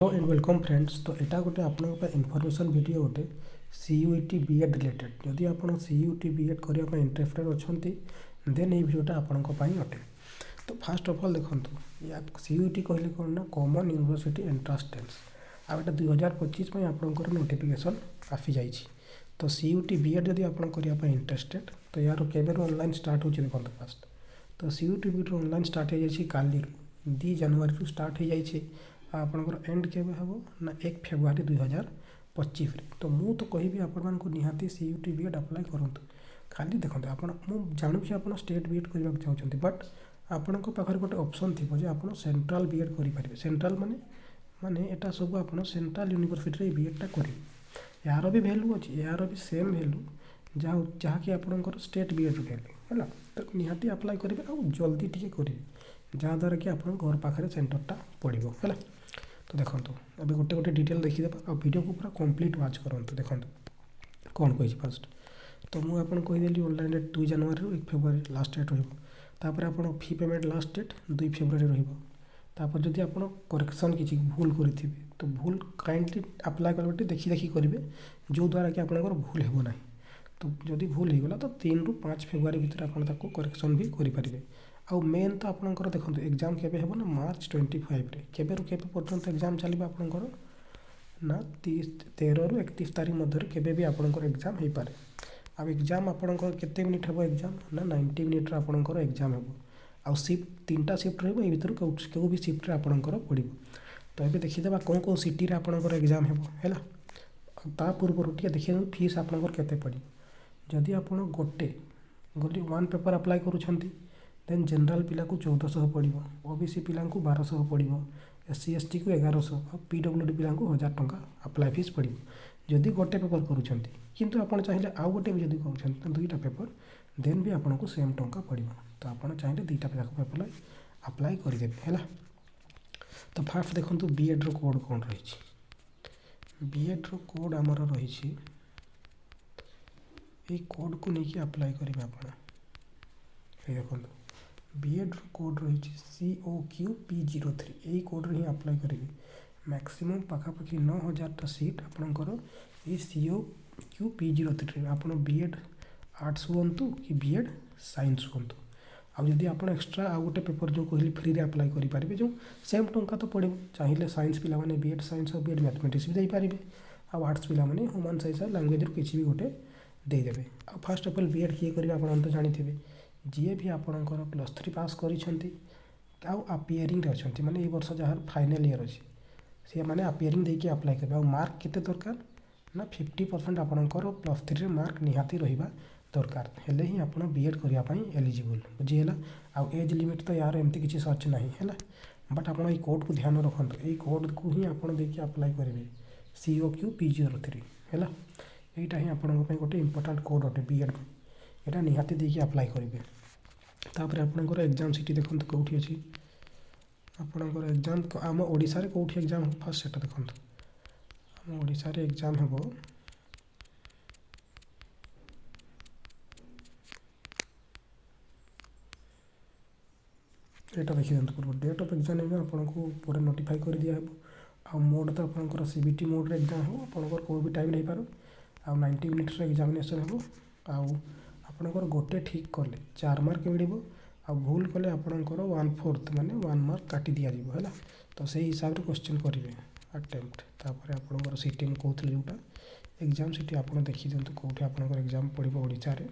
Hello and welcome friends. ତ ଏଇଟା ଗୋଟେ ଆପଣଙ୍କ ପାଇଁ ଇନଫର୍ମେସନ୍ ଭିଡ଼ିଓ ଗୋଟେ ସିୟୁଇଟି ବି ଏଡ଼୍ ରିଲେଟେଡ଼୍। ଯଦି ଆପଣ ସିୟୁଇଟି ବି ଏଡ଼୍ କରିବା ପାଇଁ ଇଣ୍ଟରେଷ୍ଟେଡ଼୍ ଅଛନ୍ତି, ଦେନ୍ ଏଇ ଭିଡ଼ିଓଟା ଆପଣଙ୍କ ପାଇଁ ଅଟେ। ତ ଫାଷ୍ଟ ଅଫ୍ ଅଲ୍ ଦେଖନ୍ତୁ, ସିୟୁଇଟି କହିଲେ କ'ଣ ନା କମନ୍ ୟୁନିଭର୍ସିଟି ଏଣ୍ଟ୍ରାନ୍ସ ଟେଷ୍ଟ। ଆଉ ଏଇଟା 2025 ପାଇଁ ଆପଣଙ୍କର ନୋଟିଫିକେସନ୍ ଆସିଯାଇଛି। ତ ସିୟୁଇଟି ବି ଏଡ଼୍ ଯଦି ଆପଣ କରିବା ପାଇଁ ଇଣ୍ଟରେଷ୍ଟେଡ଼୍, ତ ଏହାର କେବେରୁ ଅନଲାଇନ୍ ଷ୍ଟାର୍ଟ ହେଉଛି ଦେଖନ୍ତୁ ଫାଷ୍ଟ। ତ ସିୟୁଇଟି ବି ଏଡ଼୍ର ଅନଲାଇନ୍ ଷ୍ଟାର୍ଟ ହେଇଯାଇଛି, କାଲିରୁ 2 ଜାନୁଆରୀରୁ ଷ୍ଟାର୍ଟ ହେଇଯାଇଛି। ଆଉ ଆପଣଙ୍କର ଏଣ୍ଡ କେବେ ହେବ ନା 1 ଫେବୃଆରୀ 2025ରେ। ତ ମୁଁ ତ କହିବି ଆପଣମାନଙ୍କୁ, ନିହାତି ସିୟୁଇଟି ବି ଏଡ଼୍ ଆପ୍ଲାଏ କରନ୍ତୁ। ଖାଲି ଦେଖନ୍ତୁ ଆପଣ, ମୁଁ ଜାଣୁଛି ଆପଣ ଷ୍ଟେଟ୍ ବି ଏଡ଼୍ କରିବାକୁ ଚାହୁଁଛନ୍ତି, ବଟ୍ ଆପଣଙ୍କ ପାଖରେ ଗୋଟେ ଅପସନ୍ ଥିବ ଯେ ଆପଣ ସେଣ୍ଟ୍ରାଲ୍ ବି ଏଡ଼୍ କରିପାରିବେ। ସେଣ୍ଟ୍ରାଲ୍ ମାନେ ଏଇଟା ସବୁ ଆପଣ ସେଣ୍ଟ୍ରାଲ୍ ୟୁନିଭର୍ସିଟିରେ ଏଇ ବି ଏଡ଼୍ଟା କରିବେ। ଏହାର ବି ଭ୍ୟାଲୁ ଅଛି, ଏହାର ବି ସେମ୍ ଭ୍ୟାଲୁ ଯାହାକି ଆପଣଙ୍କର ଷ୍ଟେଟ୍ ବି ଏଡ଼୍ର ଭ୍ୟାଲୁ ହେଲା। ତ ନିହାତି ଆପ୍ଲାଏ କରିବେ ଆଉ ଜଲ୍ଦି ଟିକେ କରିବେ, ଯାହାଦ୍ୱାରା କି ଆପଣଙ୍କ ଘର ପାଖରେ ସେଣ୍ଟରଟା ପଡ଼ିବ, ହେଲା। ତ ଦେଖନ୍ତୁ, ଏବେ ଗୋଟେ ଗୋଟେ ଡିଟେଲ୍ ଦେଖିଦେବା ଆଉ ଭିଡ଼ିଓକୁ ପୁରା କମ୍ପ୍ଲିଟ୍ ୱାଚ୍ କରନ୍ତୁ। ଦେଖନ୍ତୁ କ'ଣ କହିଛି ଫାଷ୍ଟ। ତ ମୁଁ ଆପଣଙ୍କୁ କହିଦେଲି, ଅନଲାଇନ୍ ଡେଟ୍ 2 ଜାନୁଆରୀରୁ 1 ଫେବୃଆରୀ ଲାଷ୍ଟ ଡେଟ୍ ରହିବ। ତାପରେ ଆପଣ ଫି ପେମେଣ୍ଟ ଲାଷ୍ଟ ଡେଟ୍ 2 ଫେବୃଆରୀ ରହିବ। ତାପରେ ଯଦି ଆପଣ କରେକ୍ସନ୍ କିଛି ଭୁଲ କରିଥିବେ, ତ ଭୁଲ କାଇଣ୍ଡଲି ଆପ୍ଲାଏ କଲା ଟିକେ ଦେଖି ଦେଖି କରିବେ, ଯେଉଁଦ୍ୱାରା କି ଆପଣଙ୍କର ଭୁଲ ହେବ ନାହିଁ। ତ ଯଦି ଭୁଲ ହେଇଗଲା, ତ 3ରୁ 5 ଫେବୃଆରୀ ଭିତରେ ଆପଣ ତାକୁ କରେକ୍ସନ୍ ବି କରିପାରିବେ। ଆଉ ମେନ୍ ତ ଆପଣଙ୍କର ଦେଖନ୍ତୁ, ଏକ୍ଜାମ୍ କେବେ ହେବ ନା ମାର୍ଚ୍ଚ 25ରେ। କେବେରୁ କେବେ ପର୍ଯ୍ୟନ୍ତ ଏକ୍ଜାମ୍ ଚାଲିବ ଆପଣଙ୍କର ନା 13ରୁ 31 ତାରିଖ ମଧ୍ୟରେ କେବେ ବି ଆପଣଙ୍କର ଏକ୍ଜାମ୍ ହେଇପାରେ। ଆଉ ଏକ୍ଜାମ୍ ଆପଣଙ୍କର କେତେ ମିନିଟ୍ ହେବ ଏକ୍ଜାମ୍ ନା 90 ମିନିଟ୍ର ଆପଣଙ୍କର ଏକ୍ଜାମ୍ ହେବ। ଆଉ ସିଫ୍ଟ, ତିନିଟା ସିଫ୍ଟ ରହିବ, ଏଇ ଭିତରୁ କେଉଁ କେଉଁ ବି ସିଫ୍ଟରେ ଆପଣଙ୍କର ପଡ଼ିବ। ତ ଏବେ ଦେଖିଦେବା କେଉଁ କେଉଁ ସିଟିରେ ଆପଣଙ୍କର ଏକ୍ଜାମ୍ ହେବ, ହେଲା। ତା ପୂର୍ବରୁ ଟିକେ ଦେଖିଦିଅନ୍ତୁ ଫିସ୍ ଆପଣଙ୍କର କେତେ ପଡ଼ିବ। ଯଦି ଆପଣ ଗୋଟେ ଗୋଟେ ୱାନ୍ ପେପର୍ ଆପ୍ଲାଏ କରୁଛନ୍ତି, ଦେନ୍ ଜେନେରାଲ୍ ପିଲାକୁ 1400 ପଡ଼ିବ, ଓବିସି ପିଲାଙ୍କୁ 1200 ପଡ଼ିବ, ଏସ୍ ସି, ଏସ୍ ଟିକୁ 1100 ଆଉ ପିଡବ୍ଲ୍ୟୁଡି ପିଲାଙ୍କୁ 1000 ଟଙ୍କା ଆପ୍ଲାଏ ଫିସ୍ ପଡ଼ିବ, ଯଦି ଗୋଟେ ପେପର୍ କରୁଛନ୍ତି। କିନ୍ତୁ ଆପଣ ଚାହିଁଲେ ଆଉ ଗୋଟେ ବି ଯଦି କରୁଛନ୍ତି, ତ ଦୁଇଟା ପେପର୍, ଦେନ୍ ବି ଆପଣଙ୍କୁ ସେମ୍ ଟଙ୍କା ପଡ଼ିବ। ତ ଆପଣ ଚାହିଁଲେ ଦୁଇଟା ଯାକ ପେପର୍ ଆପ୍ଲାଏ କରିଦେବେ, ହେଲା। ତ ଫାଷ୍ଟ ଦେଖନ୍ତୁ ବି ଏଡ଼୍ର କୋଡ଼୍ କ'ଣ ରହିଛି। ବି ଏଡ଼୍ର କୋଡ଼୍ ଆମର ରହିଛି, ଏଇ କୋଡ଼୍କୁ ନେଇକି ଆପ୍ଲାଏ କରିବେ ଆପଣ। ଏଇ ଦେଖନ୍ତୁ, ବି ଏଡ଼୍ର କୋଡ଼୍ ରହିଛି COQP03। ଏଇ କୋଡ଼୍ରେ ହିଁ ଆପ୍ଲାଏ କରିବେ। ମ୍ୟାକ୍ସିମମ୍ ପାଖାପାଖି 9000ଟା ସିଟ୍ ଆପଣଙ୍କର ଏଇ COQP03ରେ। ଆପଣ ବି ଏଡ଼୍ ଆର୍ଟ୍ସ ହୁଅନ୍ତୁ କି ବି ଏଡ଼୍ ସାଇନ୍ସ ହୁଅନ୍ତୁ। ଆଉ ଯଦି ଆପଣ ଏକ୍ସଟ୍ରା ଆଉ ଗୋଟେ ପେପର୍ ଯେଉଁ କହିଲି, ଫ୍ରିରେ ଆପ୍ଲାଏ କରିପାରିବେ, ଯେଉଁ ସେମ୍ ଟଙ୍କା ତ ପଡ଼ିବ। ଚାହିଁଲେ ସାଇନ୍ସ ପିଲାମାନେ ବି ଏଡ଼୍ ସାଇନ୍ସ ଆଉ ବି ଏଡ଼୍ ମ୍ୟାଥମେଟିକ୍ସ ବି ଦେଇପାରିବେ, ଆଉ ଆର୍ଟ୍ସ ପିଲାମାନେ ହ୍ୟୁମାନ୍ ସାଇନ୍ସ ଆଉ ଲାଙ୍ଗୁଏଜ୍ରୁ କିଛି ବି ଗୋଟେ ଦେଇଦେବେ। ଆଉ first of all B Ed କିଏ କରିବେ, ଆପଣ ତ ଜାଣିଥିବେ, ଯିଏ ବି ଆପଣଙ୍କର +3 ପାସ୍ କରିଛନ୍ତି ଆଉ ଆପିୟରିଂରେ ଅଛନ୍ତି, ମାନେ ଏଇ ବର୍ଷ ଯାହାର ଫାଇନାଲ୍ ଇୟର୍ ଅଛି, ସେମାନେ ଆପିୟରିଂ ଦେଇକି ଆପ୍ଲାଏ କରିବେ। ଆଉ ମାର୍କ କେତେ ଦରକାର ନା 50% ଆପଣଙ୍କର +3ରେ ମାର୍କ ନିହାତି ରହିବା ଦରକାର, ହେଲେ ହିଁ ଆପଣ ବି ଏଡ଼୍ କରିବା ପାଇଁ ଏଲିଜିବୁଲ୍। ବୁଝିହେଲା? ଆଉ ଏଜ୍ ଲିମିଟ୍ ତ ୟାର ଏମିତି କିଛି ସର୍ଚ୍ଚ ନାହିଁ, ହେଲା। ବଟ୍ ଆପଣ ଏଇ କୋଡ଼୍କୁ ଧ୍ୟାନ ରଖନ୍ତୁ, ଏଇ କୋଡ଼୍କୁ ହିଁ ଆପଣ ଦେଇକି ଆପ୍ଲାଏ କରିବେ, COQP03, ହେଲା। ଏଇଟା ହିଁ ଆପଣଙ୍କ ପାଇଁ ଗୋଟେ ଇମ୍ପୋର୍ଟାଣ୍ଟ କୋଡ଼୍ ଅଟେ ବି ଏଡ଼୍ ପାଇଁ। ଏଇଟା ନିହାତି ଦେଇକି ଆପ୍ଲାଏ କରିବେ। ତାପରେ ଆପଣଙ୍କର ଏକ୍ଜାମ୍ ସିଟି ଦେଖନ୍ତୁ କେଉଁଠି ଅଛି ଆପଣଙ୍କର ଏକ୍ଜାମ୍। ଆମ ଓଡ଼ିଶାରେ କେଉଁଠି ଏକ୍ଜାମ୍ ହେବ, ଫାଷ୍ଟ ସେଟା ଦେଖନ୍ତୁ। ଆମ ଓଡ଼ିଶାରେ ଏକ୍ଜାମ୍ ହେବ, ଏଇଟା ଦେଖିଦିଅନ୍ତୁ ପୂର୍ବ। ଡେଟ୍ ଅଫ୍ ଏକ୍ଜାମ୍ ଏବେ ଆପଣଙ୍କୁ ପରେ ନୋଟିଫାଇ କରିଦିଆହେବ। ଆଉ ମୋଡ଼୍ ତ ଆପଣଙ୍କର ସିବିଟି ମୋଡ଼୍ରେ ଏକ୍ଜାମ୍ ହେବ, ଆପଣଙ୍କର କେଉଁ ବି ଟାଇମ୍ରେ ହେଇପାରେ। ଆଉ 90 ମିନିଟ୍ସର ଏକ୍ଜାମିନେସନ୍ ହେବ। ଆଉ ଆପଣଙ୍କର ଗୋଟେ ଠିକ୍ କଲେ 4 ମାର୍କ ମିଳିବ, ଆଉ ଭୁଲ କଲେ ଆପଣଙ୍କର 1/4, ମାନେ 1 ମାର୍କ କାଟି ଦିଆଯିବ, ହେଲା। ତ ସେଇ ହିସାବରେ କ୍ୱେଶ୍ଚିନ୍ କରିବେ ଆଟେମ୍ପ୍ଟ। ତାପରେ ଆପଣଙ୍କର ସିଟି ମୁଁ କହୁଥିଲି ଯେଉଁଟା, ଏକ୍ଜାମ୍ ସିଟି ଆପଣ ଦେଖିଦିଅନ୍ତୁ କେଉଁଠି ଆପଣଙ୍କର ଏକ୍ଜାମ୍ ପଡ଼ିବ ଓଡ଼ିଶାରେ।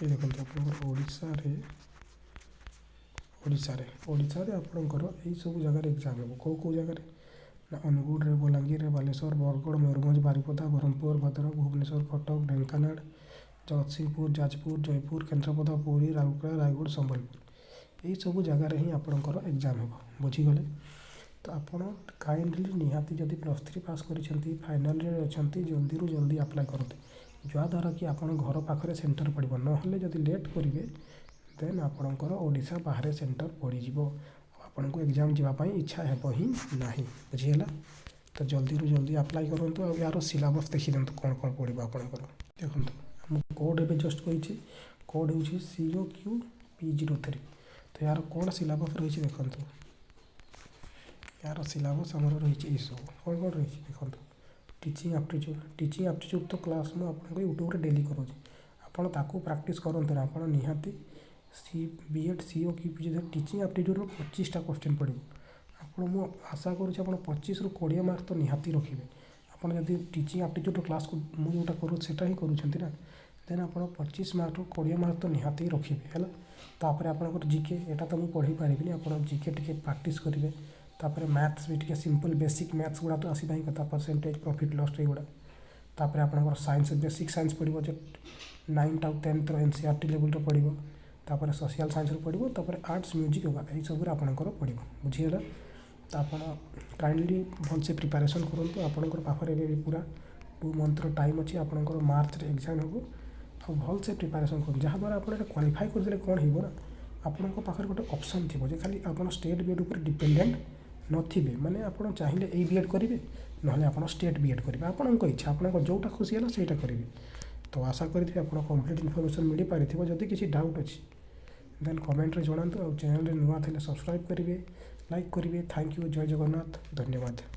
ଏଇ ଦେଖନ୍ତୁ, ଆପଣଙ୍କର ଓଡ଼ିଶାରେ ଆପଣଙ୍କର ଏଇସବୁ ଜାଗାରେ ଏକ୍ଜାମ୍ ହେବ। କେଉଁ କେଉଁ ଜାଗାରେ ନା ଅନୁଗୁଳରେ, ବଲାଙ୍ଗୀରରେ, ବାଲେଶ୍ୱର, ବରଗଡ଼, ମୟୂରଭଞ୍ଜ, ବାରିପଦା, ବ୍ରହ୍ମପୁର, ଭଦ୍ରକ, ଭୁବନେଶ୍ୱର, କଟକ, ଢେଙ୍କାନାଳ, ଜଗତସିଂହପୁର, ଯାଜପୁର, ଜୟପୁର, କେନ୍ଦ୍ରାପଡ଼ା, ପୁରୀ, ରାଉରକେଲା, ରାୟଗଡ଼, ସମ୍ବଲପୁର। ଏଇସବୁ ଜାଗାରେ ହିଁ ଆପଣଙ୍କର ଏକ୍ଜାମ୍ ହେବ। ବୁଝିଗଲେ? ତ ଆପଣ କାଇଣ୍ଡଲି ନିହାତି ଯଦି +3 ପାସ୍ କରିଛନ୍ତି, ଫାଇନାଲ୍ ଇୟର୍ ଅଛନ୍ତି, ଜଲ୍ଦିରୁ ଜଲ୍ଦି ଆପ୍ଲାଏ କରନ୍ତୁ, ଯାହାଦ୍ୱାରା କି ଆପଣ ଘର ପାଖରେ ସେଣ୍ଟର୍ ପଡ଼ିବ। ନହେଲେ ଯଦି ଲେଟ୍ କରିବେ, ଦେନ୍ ଆପଣଙ୍କର ଓଡ଼ିଶା ବାହାରେ ସେଣ୍ଟର୍ ପଡ଼ିଯିବ ଆଉ ଆପଣଙ୍କୁ ଏକ୍ଜାମ୍ ଯିବା ପାଇଁ ଇଚ୍ଛା ହେବ ହିଁ ନାହିଁ। ବୁଝିହେଲା? ତ ଜଲ୍ଦିରୁ ଜଲ୍ଦି ଆପ୍ଲାଏ କରନ୍ତୁ। ଆଉ ୟାର ସିଲାବସ୍ ଦେଖିଦିଅନ୍ତୁ କ'ଣ କ'ଣ ପଡ଼ିବ ଆପଣଙ୍କର। ଦେଖନ୍ତୁ, ମୁଁ କୋଡ଼୍ ଏବେ ଜଷ୍ଟ କହିଛି, କୋଡ଼୍ ହେଉଛି COQP03। ଏହାର କ'ଣ ସିଲାବସ୍ ରହିଛି ଦେଖନ୍ତୁ। ଏହାର ସିଲାବସ୍ ଆମର ରହିଛି ଏଇସବୁ। କ'ଣ କ'ଣ ରହିଛି ଦେଖନ୍ତୁ। Teaching aptitude. Teaching aptitude ତ କ୍ଲାସ୍ ମୁଁ ଆପଣଙ୍କୁ ୟୁଟ୍ୟୁବରେ ଡେଲି କରାଉଛି, ଆପଣ ତାକୁ ପ୍ରାକ୍ଟିସ୍ କରନ୍ତୁ ନା। ଆପଣ ନିହାତି ସି ବି ଏଡ଼୍ ସି ଓ କି ପି ଟିଚିଂ ଆପ୍ଟିଚ୍ୟୁଡ଼୍ର 25ଟା କୋଶ୍ଚିନ୍ ପଡ଼ିବ। ଆପଣ, ମୁଁ ଆଶା କରୁଛି, ଆପଣ 25ରୁ 20 ମାର୍କ ତ ନିହାତି ରଖିବେ। ଆପଣ ଯଦି ଟିଚିଂ ଆପ୍ଟିଚ୍ୟୁଡ଼୍ର କ୍ଲାସ୍କୁ ମୁଁ ଯେଉଁଟା କରୁଛି, ସେଇଟା ହିଁ କରୁଛନ୍ତି ନା, ଦେନ୍ ଆପଣ 25 ମାର୍କରୁ 20 ମାର୍କ ତ ନିହାତି ରଖିବେ। ହେଲା, ତାପରେ ଆପଣଙ୍କର ଜିକେ, ଏଇଟା ତ ମୁଁ ପଢ଼େଇ ପାରିବିନି, ଆପଣ ଜିକେ ଟିକେ ପ୍ରାକ୍ଟିସ୍ କରିବେ। ତାପରେ ମ୍ୟାଥ୍ସ ବି ଟିକେ ସିମ୍ପଲ୍ ବେସିକ୍ ମ୍ୟାଥ୍ସ ଗୁଡ଼ା ତ ଆସିବା ହିଁ କଥା, ପରସେଣ୍ଟେଜ୍, ପ୍ରଫିଟ୍, ଲସ୍ ଏଗୁଡ଼ା। ତାପରେ ଆପଣଙ୍କର ସାଇନ୍ସ, ବେସିକ୍ ସାଇନ୍ସ ପଡ଼ିବ ଯେ ନାଇନ୍ଥ ଆଉ ଟେନ୍ଥର ଏନସିଇଆରଟି ଲେବୁଲ୍ର ପଡ଼ିବ। ତାପରେ ସୋସିଆଲ୍ ସାଇନ୍ସର ପଡ଼ିବ। ତାପରେ ଆର୍ଟ୍ସ, ମ୍ୟୁଜିକ୍, ୟୋଗା, ଏଇସବୁରେ ଆପଣଙ୍କର ପଡ଼ିବ। ବୁଝିହେଲା? ତ ଆପଣ କାଇଣ୍ଡଲି ଭଲସେ ପ୍ରିପାରେସନ୍ କରନ୍ତୁ। ଆପଣଙ୍କର ପାଖରେ ଏବେ ବି ପୁରା 2 ମନ୍ଥର ଟାଇମ୍ ଅଛି। ଆପଣଙ୍କର ମାର୍ଚ୍ଚରେ ଏକ୍ଜାମ୍ ହେବ। ଆଉ ଭଲସେ ପ୍ରିପାରେସନ୍ କରନ୍ତୁ, ଯାହାଦ୍ୱାରା ଆପଣ ଏଇଟା କ୍ୱାଲିଫାଏ କରିଦେଲେ କ'ଣ ହେବ ନା, ଆପଣଙ୍କ ପାଖରେ ଗୋଟେ ଅପସନ୍ ଥିବ ଯେ ଖାଲି ଆପଣ ଷ୍ଟେଟ୍ ବି ଏଡ଼୍ ଉପରେ ଡିପେଣ୍ଡେଣ୍ଟ ନଥିବେ। ମାନେ ଆପଣ ଚାହିଁଲେ ଏଇ ବି ଏଡ଼୍ କରିବେ, ନହେଲେ ଆପଣ ଷ୍ଟେଟ୍ ବି ଏଡ଼୍ କରିବେ। ଆପଣଙ୍କ ଇଚ୍ଛା, ଆପଣଙ୍କ ଯେଉଁଟା ଖୁସି ହେଲା, ସେଇଟା କରିବେ। ତ ଆଶା କରିଥିବି ଆପଣ କମ୍ପ୍ଲିଟ୍ ଇନଫର୍ମେସନ୍ ମିଳିପାରିଥିବ। ଯଦି କିଛି ଡାଉଟ୍ ଅଛି, ଦେନ୍ କମେଣ୍ଟରେ ଜଣାନ୍ତୁ। ଆଉ ଚ୍ୟାନେଲରେ ନୂଆ ଥିଲେ ସବସ୍କ୍ରାଇବ୍ କରିବେ, ଲାଇକ୍ କରିବେ। Thank you. ଜୟ ଜଗନ୍ନାଥ। ଧନ୍ୟବାଦ।